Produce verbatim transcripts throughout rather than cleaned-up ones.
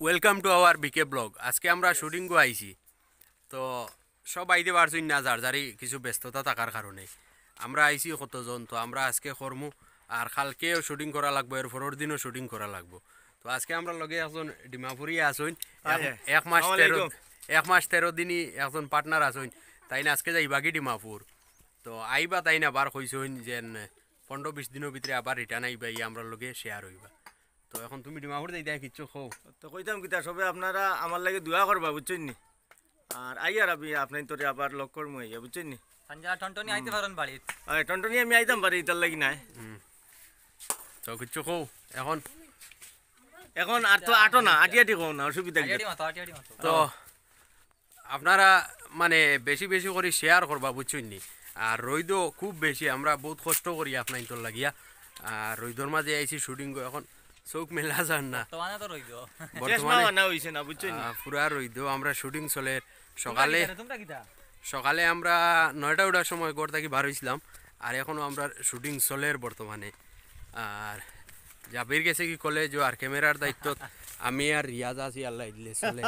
Welcome to our বিকে ব্লগ। আজকে আমরা শুটিং গো আইছি, তো সব আইতে পারছইন না, যার যারই কিছু ব্যস্ততা থাকার কারণে। আমরা আইছি কতজন, তো আমরা আজকে করমু, আর কালকেও শুটিং করা লাগবো, এর পরের দিনও শুটিং করা লাগবো। তো আজকে আমরা লগে একজন ডিমাপুরি আছইন, এক- আয়, আয়। এক মাস আসসালামু তেরো আলাইকুম। এক মাস তেরো দিনই একজন পার্টনার আছইন, তাইন আজকে যাইবাগি ডিমাপুর। তো আইবা, তাইন আবার কইছইন যে পনেরো বিশ দিনর ভিতরে আবার রিটার্ন আইবা, ইয়া আমরার লগে শেয়ার অইবা। তো এখন তুমি ডিমাপুর যাইতায় কিচ্ছু কও। তো কইতাম কিতা, সবে আপনারা আমার লাগি দোয়া করবা, বুঝছইন নি? আর আইয়ার আমি আপনাইনতরে আবার লগ করমু আইয়া, বুঝছইন নি? সঞ্জয় টনটনি আইতে পারইন বাড়িত। আরে টনটনি আমি আইতাম পারি, ইতার লাগি নায়। হুম। তো কিচ্ছু কও এখন। এখন আর তো আটো না, আটি আটি কও না, অসুবিধা কি? আটি আটি মাতো, আটি আটি মাতো। তো আপনারা মানে বেশি বেশি করি শেয়ার করবা, বুঝছইন নি? আর রইদও খুব বেশি, আমরা বউত কষ্ট করি আপনাইনতর লাগিয়া। আর রইদর মাঝে আইছি শুটিং গো, এখন চউখ মেলা যার না। বর্তমানে তো রইদ। বর্তমানে চশমা বানা অইছে না, বুঝছইন নি? আহ, পুরা রইদ, আমরা শুটিং চলের। সকালে তোমরা কিতা? সকালে আমরা নয়টা উঠার সময় ঘর থাকি বার অইছিলাম, আর এখনো আমরা শুটিং চলের বর্তমানে। আর জাবির গেছে কি কলেজও, আর ক্যামেরার দায়িত্ব আমি আর রিয়াজ আছি, আল্লাহ দিলে চলে।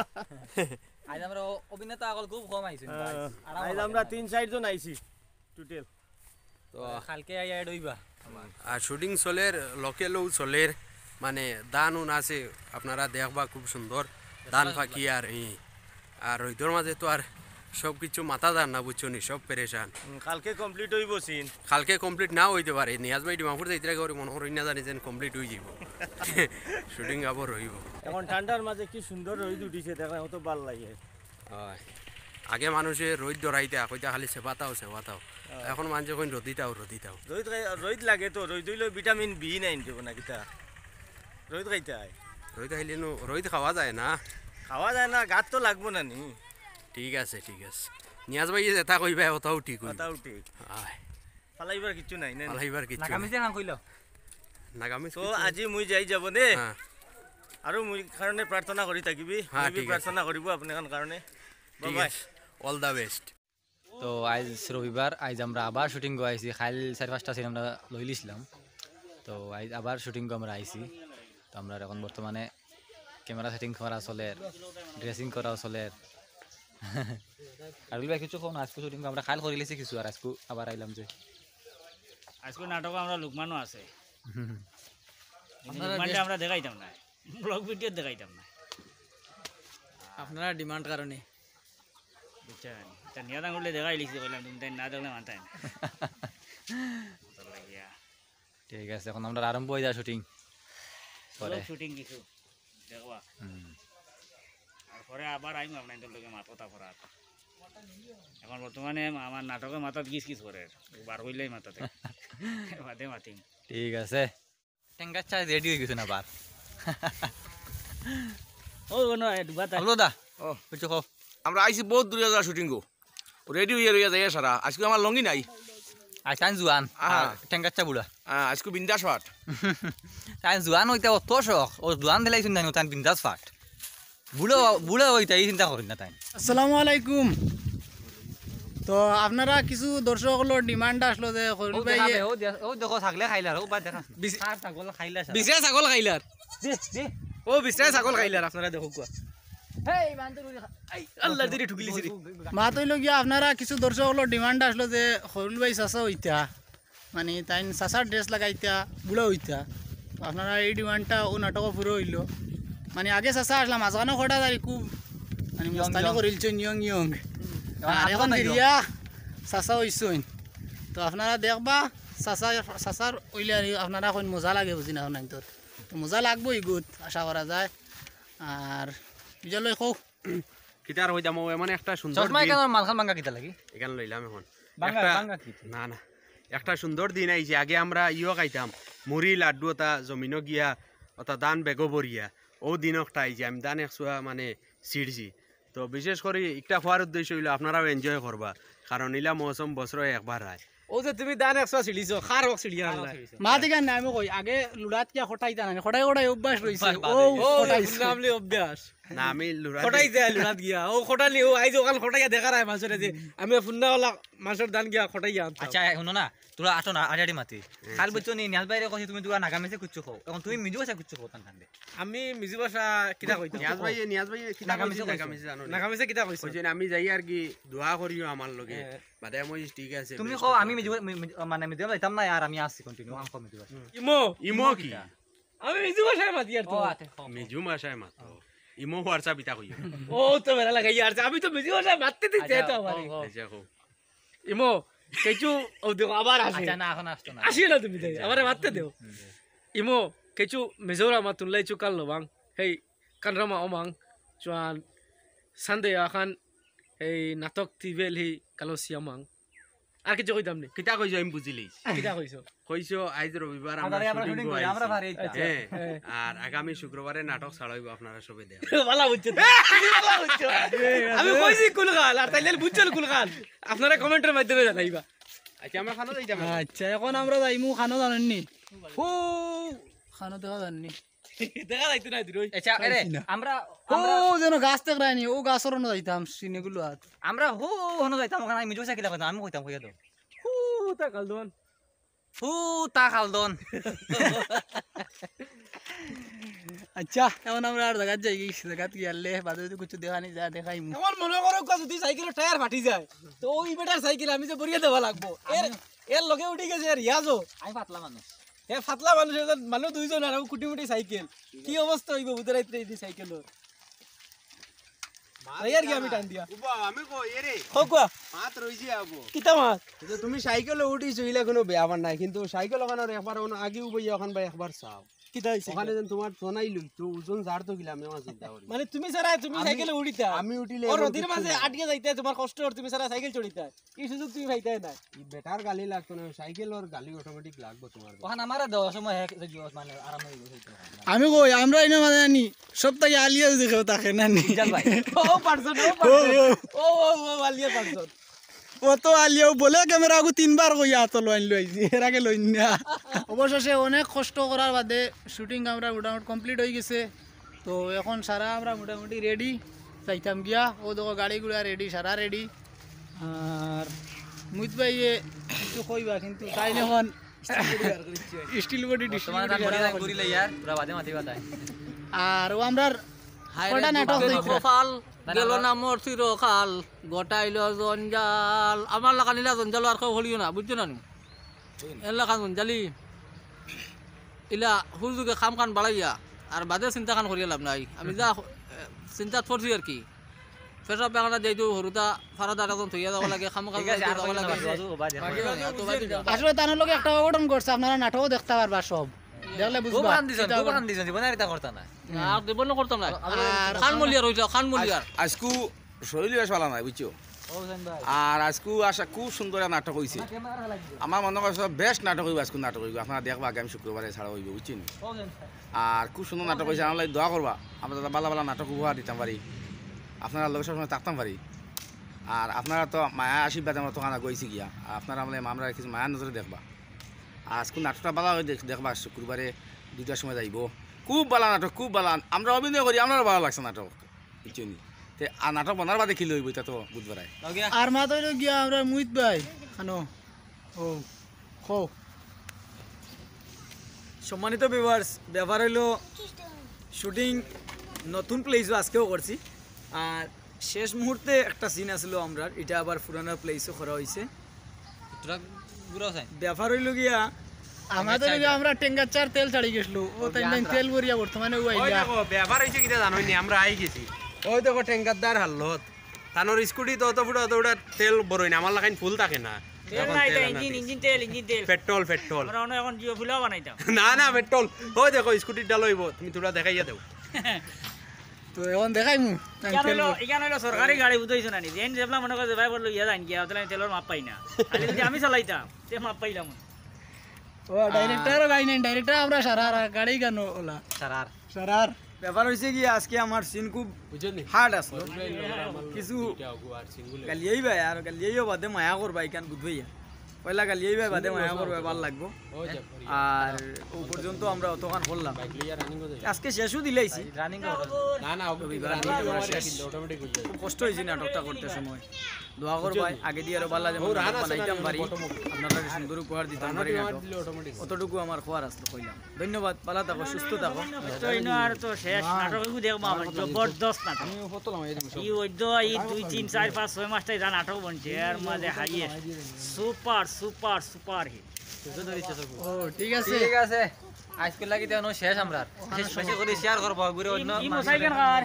আইজ আমরা অ-, অভিনেতা আগল খুব কম আইছইন, আহ, guys। আরাম আইজ লাগে আমরা না। তিন চাইরজন আইছি টোটাল। তো কালকে আইয়া অ্যাড অইবা। আর শুটিং চলের, লোকেলও চলের, মানে ধান উন আছে, আপনারা দেখবা খুব সুন্দর ধান ফাকি। আর ই, আর রইদর মাঝে তো আর সব কিছু মাতা যার না, বুঝছো নি, সব পেরেশান। হুম, কালকে কমপ্লিট অইবো সিন। কালকে কমপ্লিট নাও অইতে পারে, নিয়াজ ভাই ডিমাপুর যাইতে আগে ওরে মনে করি না জানি যেন কমপ্লিট অই যাইবো। শুটিং আবার রইবো। এখন ঠান্ডার মাঝে কি সুন্দর রইদ উঠিছে, দেখলে কত ভালা লাগে। অয়। আগে মানুষে রইদ ডরাইতা, কইতা খালি সেবাতাও, সেবাতাও। অয়। এখন মানষে কইন রদিতাও, রদিতাও। রইদ খাই-, রইদ লাগে তো, রইদ অইলে ভিটামিন বি নাইন যাইবো না কিতা? রইদ খাইতায়। রইদ খাইলে নু, রইদ খাওয়া যায় না। খাওয়া যায় না, গাত তো লাগবো না নি। ঠিক আছে, ঠিক আছে। নিয়াজ ভাই যেতা কইবা, ওটাও ঠিক অইবো। ওটাও ঠিক। অয়। ফালাইবার কিচ্ছু নাই, না নি? ফালাইবার কিচ্ছু নাই। নাগামিজে খান কইলো। নাগামিজ তো কিচ্ছু নাই। আজি মুই যাই যাবো নে। হ্যাঁ। আরো মুই কারণে প্রার্থনা করি থাকিবি। হ্যাঁ, মুই বি ঠিক আছে। প্রার্থনা করিব আপনার কারণে। ঠিক বাবাই। আছে। All the best। তো আইজ রবিবার, আইজ আমরা আবার শুটিং গো আইছি। কাইল চাইর পাঁচটা সিন আমরা লইলিছিলাম। তো আইজ আবার শুটিং গো আমরা আইছি। তো আমরা এখন বর্তমানে ক্যামেরা সেটিং করা চলের, ড্রেসিং করা চলের। আর ভাই কিছু কও না, আজকে শুটিং আমরা কাইল করিলিছি কিছু, আর আজকে আবার আইলাম যে। আজকে নাটক আমরা লুকমানও আছে। হুম। আপনারা লুকমানটা বেশ- আমরা দেখাইতাম না, ব্লগ ভিডিও দেখাইতাম না। আপনারা ডিমান্ড কারণে। বুঝছেন? এটা নিয়া আঙ্গুলে দেখাইলিছি, কইলাম, "তুমি তাই না দেখলে মানতায় না।" তো লাগিয়া। ঠিক আছে, এখন আমরা আরম্ভ অই যায় শুটিং। পরে। ব্লগ শুটিং কিছু দেখবা। হুম। আর পরে আবার আইমু আপনার লগে মাত কথা করার। এখন বর্তমানে আমার নাটকে মাথাত গিজ গিজ করে, বার কইলেই মাথাতে। বাদে মাতিম। ঠিক আছে। টেঙ্গার চা রেডি অই গেছে না বার? ও, ও নয়, ডুবা তাই। আবলো দা, ও। কিছু কও। আমরা আইছি বহুত দূরে যাওয়া শুটিং গো। রেডি অইয়া রইয়া যাইয়া সারা। আজকে আমার লঙ্গি নাই। আজ তান জুয়ান, আহা। আর টেঙ্গার চা বুড়া। আহ, আজকে বিন্দাস ফাট। তান জুয়ান অইতে অত শখ, ও জুয়ান দিলাইছইন জানো, তান বিন্দাস ফাট। বুড়া, বুড়া অইতে এই চিন্তা করি না তাই। আসসালামু আলাইকুম। তো আপনারা কিছু দর্শক অকলর ডিমান্ড আসলো যে খলিল ও ভাই দেখা বে, ও দে-, ও দেখো ছাগলে খাইলার, ও বা দেখা। বিশ- ছাগল খাইলার সারা। বিশটা ছাগল খাইলার। দে, দে। ও বিশটা ছাগল খাইলার, আপনারা দেখো কুয়া। হেই, বান্দর উড়ে খা-, এই, আল্লাহ দিরে ঠুকিলিছি রে। মাত অইলো গিয়া আপনারা কিছু দর্শক অকলর ডিমান্ড আসলো যে খলিল ভাই চাচা অইতা। মানে, তাইন চাচার ড্রেস লাগাইতা, বুড়া অইতা। তো আপনারা এই ডিমান্ডটা ও নাটকো পুরো অইলো। মানে, আগে চাচা আসলা, মাঝখানো কটা তারিখ খুব, মানে, young, মস্তানি young। করিলছইন, young, young। আর এখন ফিরিয়া চাচা অইছইন। তো আপনারা দেখবা, চাচা, চাচার অইলে আর আপনারা কইন মজা লাগে, বুঝি না, এখন তো। তো মজা লাগবো ইগুত, আশা করা যায়। আর বিজয় লই কও। কিতার হই দাম, ও এমন একটা সুন্দর চশমা দিন। এখানে মালখান ভাঙ্গা কিতা লাগি? এখানে লইলাম এখন। ভাঙ্গা, একটা ভাঙ্গা কি? না, না। একটা সুন্দর দিন আইছে। আগে আমরা ইয়ো খাইতাম, মুড়ি, লাড্ডু, ওটা জমিনো গিয়া, ওটা ধান বেগো ভরিয়া। ও দিন একটা আইছে, আমি ধান একসুয়া মানে ছিড়ছি। তো বিশেষ করি একটা খোয়ার উদ্দেশ্য অইলো আপনারাও এনজয় করবা, কারণ ইলা মৌসুম বছরে একবার আয়। ও যে তুমি ধান একসুয়া ছিড়িছো, খার হোক ছিড়িয়া আনলা। মা দিকে নাই, আমি কই, আগে লুড়াত কিয়া খটাইতা না, খটাই খটাই অভ্যাস রইছে। অভ্যাস ও বাদে। ও, খটাইছে। বুঝলাম লে অভ্যাস। না, আমি লুরা খটাই যায় লুরাত গিয়া। ও খটালি, ও আইজ ওখান খটাইয়া দেখা রায় মানষরে যে আমি ফুন্না ওলা মানষর ধান গিয়া খটাইয়া আনতাম। আচ্ছা, হুনো না, তোরা আটো না, আড়ি আড়ি মাতি। কাল বুঝছো নি, নিয়াজ ভাইরে কইছি তুমি তোরা নাগামিজে কুচ্ছু কও। এখন তুমি মিজু ভাষায় কুচ্ছু কও তান কান্দে। আমি মিজু ভাষা কিতা কইতাম? নিয়াজ ভাই, নিয়াজ ভাই কিতা নাগামিজে কইছি? কইছো? নাগামিজে জানো নি? নাগামিজে কিতা কইছো? কইছি না, আমি যাই আর কি দোয়া করিও আমার লগে। হ্যাঁ। বাদে আমি ঠিক আছে, তুমি বেশ কও, কথা আমি আছে। মিজু, মি-, মি-, মানে মিজু যাইতাম না, আর আমি আসছি continue, আমি কও মিজু ভাষা। ইমো। ইমো কি? কিতা? আমি মিজু ভাষায় মাতি আর ও, তো। আতে, কও, কও। মিজু ভাষায় মাতো। ইমো WhatsApp ইতা কইও। ও তো বেড়া লাগাই আর আমি তো মিজু ভাষায় মাততে দিতে আচ্ছা, তো আমারে। কও, কও। আচ্ছা, কও। ইমো, কিছু, ও দেখো, আবার আসে। আচ্ছা, না, এখন আসতো না। আসিও না তুমি তাই, আমারে মাততে দেও। ইমো, কিছু মিজোরাম তুললাই চুকাল লবাং। হেই, কানরামা অমাং, চুয়ান, সান্দে আখান, এই নাটক তিবেল হি কালো সিয়ামাং। আর কিছু কইতাম নি। কিতা কইছো আমি বুঝিলি? কিতা কইছো? কইছো আইজ রবিবার আমরা আরে, আমরা shooting shooting করি, করি আমরা আইছি। পারি এটা। আচ্ছা, হ্যাঁ, হ্যাঁ। আর আগামী শুক্রবারে নাটক ছাড়া অইবো, আপনারা সবে দেখো। ভালা বুঝছো তো? ভালা বুঝছো। আমি কইছি কুলখান, আর তাইলে বুঝছো কুলখান। আপনারা comment-র মাধ্যমে জানাইবা। আচ্ছা, আমরা খানো যাইতাম এখন। আচ্ছা, এখন আমরা যাইমু খানো জানেননি? হু, খানো দেখা জাননি। দেখা যাইতো না দূরই। আচ্ছা, এরে, পাইছি না। আমরা, ও, আমরা যেন গাছ দেখরায়নি, ও গাছর অনো যাইতাম, সিনেগুলো আর। আমরা হো, হনো যাইতাম, ওখানে আমি মিজু ভাষায় কিতা কইতাম, আমি কইতাম, কইয়া দাও। হু, তা খালদন। হু, তা খালদন। আচ্ছা, এখন আমরা আর জাগাত যাই, জাগাত গিয়ালে, বাদে যদি কিছু দেখা নি যায়, দেখাইমু। এখন মনে করো, যদি সাইকেলের টায়ার ফাটি যায়, তো ওই বেটার সাইকেল আমি যে বরিয়া দেওয়া লাগবো। এর, এর লগে উঠি গেছে রিয়াজও। আমি পাতলা মানুষ। হে পাতলা মানুষ, এজন মানুষ দুইজন আর কুটি মুটি সাইকেল। কি অবস্থা অইবো বুধ রাইতে এই সাইকেল? মাত এই আর কি আমি টান দিয়া। উবা, আমি কই, এ রে। হোক বা। মাত রইছে আবো। কিতা মাত? যে তুমি সাইকেলে উঠিছো, ইলা কোনো ব্যাপার নাই, কিন্তু সাইকেল ওখানে আর একবার ওখানে আগে উবাইয়া ওখান ভাই একবার চাও। কিতা হইছে? ওখানে যেন তোমার সোনাই লই, তো ওজন যার তো গিলা আমি আমার চিন্তা করি। মানে তুমি ছাড়া তুমি আমি, সাইকেলে উঠিতা? আমি উঠিলে ও এমন রোদের কিছু মাঝে নাই। আটকে যাইতে তোমার কষ্ট অর, তুমি ছাড়া সাইকেল চড়িতা? এই সুযোগ তুমি পাইতায় না। এই বেটার গালি লাগতো না, সাইকেল ওর গালি automatic লাগবো তোমার। ওখানে আমারে দেওয়ার সময় এক, এক, মানে আরাম হয়ে গেছে। আমি কই, আমরা এনে মানে আনি, সব তাকে আলিয়া যদি কেউ থাকে না নি। ইজাল ভাই। ও পারছন, ও ও, পারছন। ও। ও, ও, ও, আলিয়া পারছন। ও তো আলিয়াও বলে ক্যামেরা আগু তিনবার কইয়া তো লইন লইছি, এর আগে লইন না। অবশেষে অনেক কষ্ট করার বাদে shooting আমরা মোটামুটি complete হয়ে গেছে। তো এখন সারা আমরা মোটামুটি ready, যাইতাম গিয়া। ও দেখো গাড়ি ঘোড়া ready, সারা ready। আর মুহিত ভাই এ কিছু কইবা, কিন্তু তাই এখন steel body বর্তমানে distributor তার body line করি লই আর, পুরা বাদে মাতি বাতায়। আর ও আমরার হায় রে কটা নাটক দুঃখের দেখছে। কপাল, গেল না মোর চিরকাল, গটাইল জঞ্জাল। আমার লাখান ইলা জঞ্জাল আর কেউ হলিও না, বুঝছো না নি? এর লাখান জঞ্জালি। ইলা হুজুগে খাম খান বাড়াইয়া, আর বাদে চিন্তা খান করিয়া লাভ নাই। আমি যা, এ, চিন্তাত পড়ছি আর কি। পেশাব পায়খানা যাইতো, হুরুতা ফারাদার একজন থইয়া যাওয়া লাগে, খামোখা ঠিক আছে, যাইতো আর যাওয়া কইও না, লাগে। বাদ দেও, বাদ দেও। বাকি বাকি অত বাদ দেও। আসলে তার লগে একটা অঘটন ঘটছে, আপনারা নাটকও দেখতে পারবা সব। দেখলে বুঝবা। খুব কান দিছেন, এটা খুব আবার কান দিছেন, জীবনে আর এটা করতা না। আর জীবনে করতাম না। আর খান মলিয়ার হইলো, খান মলিয়ার। আজ-, আজকু শরীর বেশ ভালা নাই, বুঝছো? ও হোসেন ভাই। আর আজকু আশা খুব সুন্দর এক নাটক হইছে। আমার মনে করছে বেশ নাটক হইব, আজকু নাটক হইব। আপনারা দেখবা আগামী শুক্রবারে ছাড়া হইব, বুঝছেন? ও হোসেন ভাই। আর খুব সুন্দর নাটক হইছে, আমার লাগি দোয়া করবা। আমরা যাতে ভালা ভালা নাটক উপহার দিতাম পারি, আপনারা লগে সবসময় থাকতাম পারি। আর আপনারা তো মায়া আশীর্বাদ আমরা তো কানা গইছি গিয়া, আর আপনারা আমলে আমরা কিছু মায়ার নজরে দেখবা। আর আজকু নাটকটা ভালা হয়ে দেখ-, দেখবা, শুক্রবারে দুইটার সময় যাইব। খুব ভালা নাটক, খুব ভালা। আমরা অভিনয় করি, আমরারও ভালা লাগছে নাটক। বুঝছো নি? তে আর নাটক বানার বাদে কি লইব, এটা তো বুধবারায়। আর মাত হইল গিয়া আমরা মুহিত ভাই, খানো। ও, খো। সম্মানিত viewers, ব্যাপার হইল shooting নতুন place-ও আজকেও করছি। আর শেষ মুহূর্তে একটা scene আছিল আমরার, এটা আবার পুরানা place-ও করা হইছে। তোরা ঘুরাও চাই। ব্যাপার হইল গিয়া, আমাদের আচ্ছা, লগে আমরা ট্যাঙ্গার চার তেল ছাড়ি গেছিল, ও ও তাই যে নাই আমরা তেল ভরিয়া বর্তমানে ও ওই আইলা। দেখো, ব্যাপার হইছে কিতা জানো নি, আমরা আই গেছি। ওই দেখো ট্যাঙ্কার দার হালত। তানোর স্কুটি তো অত ফুটা অত ফুটা তেল বড়ই না, আমার লাখান ফুল থাকে না। তেল এখন নাই, তেল এটা আনা ইঞ্জিন, দিস। ইঞ্জিন তেল, ইঞ্জিন তেল। Petrol, petrol. আমরা অন্য এখন জিও ফুলও বানাইতাম। না, না, পেট্রোল। ওই দেখো, স্কুটির ডাল হইব, তুমি তোরা দেখাইয়া দেও। তো এখন দেখাইমু। ইখান তেল হইলো, ভর- ইখান হইলো সরকারি গাড়ি, বুঝাইছো না নি? যেন যেবলা মনে করে যে ভাই বললো, ইয়া যাইন গিয়া, তাহলে আমি তেলর মাপ পাই না। খালি যদি আমি চালাইতাম, তে মাপ পাইলাম। ও, director-ও গাই নাই, director আমরা সারার, গাড়ি গানো ওলা। সারার। সারার। ব্যাপার হইছে কি, আজকে আমার scene খুব বুঝলি? Hard আসলো। বুঝলি? কিছু দুইটা অগু আর single গালিয়াই ভাই, আর গালিয়াইও বাদে মায়া করবা, ইখান বুঝবাই। পয়লা গালি এইভাবে বাদে মায়া করবে, ভালা লাগবো। আর ও পর্যন্ত আমরা অতখান করলাম, আজকে শেষও দিলাইছি। রবিবার দিন আমরা শেষ। খুব কষ্ট অইছে নাটকটা করতে সময়। দোয়া করবায়, আগেদি আরো ভালা যেমন নাটক বানাইতাম পারি, আপনারারে সুন্দর উপহার দিতাম পারি নাটক। অতটুকু আমার কওয়ার আছিল, কইলাম। ধন্যবাদ, ভালা থাকো, সুস্থ থাকো। তো ইনো আর তো শেষ, নাটক এগু দেখবা আমার, জবরদস্ত নাটক। ই অইতো, ই দুই, তিন, চাইর, পাঁচ, ছয় মাসটাই যা নাটক বনছে, এর মাঝে highest. Super, super, super hit. ও, ঠিক আছে। ঠিক আছে, আজকে লাগি তো এনো শেষ আমরা। শেষ, বেশি করে শেয়ার করবো, ঘুরে অন্য কি মশাই কেন কার?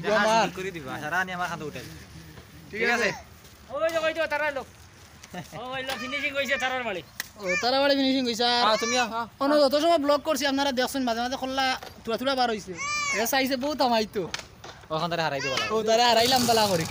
দেখা শুরু করে দিবা, সারা আনি আমার হাতে উঠে। ঠিক আছে। ওই যে, ওই যে, তারা লোক। ও, ওই লোক ফিনিশিং হইছে তারার বাড়ি। ও, তারা বাড়ি ফিনিশিং হইছে। আর হ্যাঁ, তুমি, হ্যাঁ। অন্য যত সময় ব্লগ করছি, আপনারা দেখছেন, মাঝে মাঝে খোল্লা থুড়া থুড়া বার হইছে। এ চাইছে বউ তামাইতো। ওখান তারে হারাই দিবা। ও, তারে হারাইলাম বালা করি।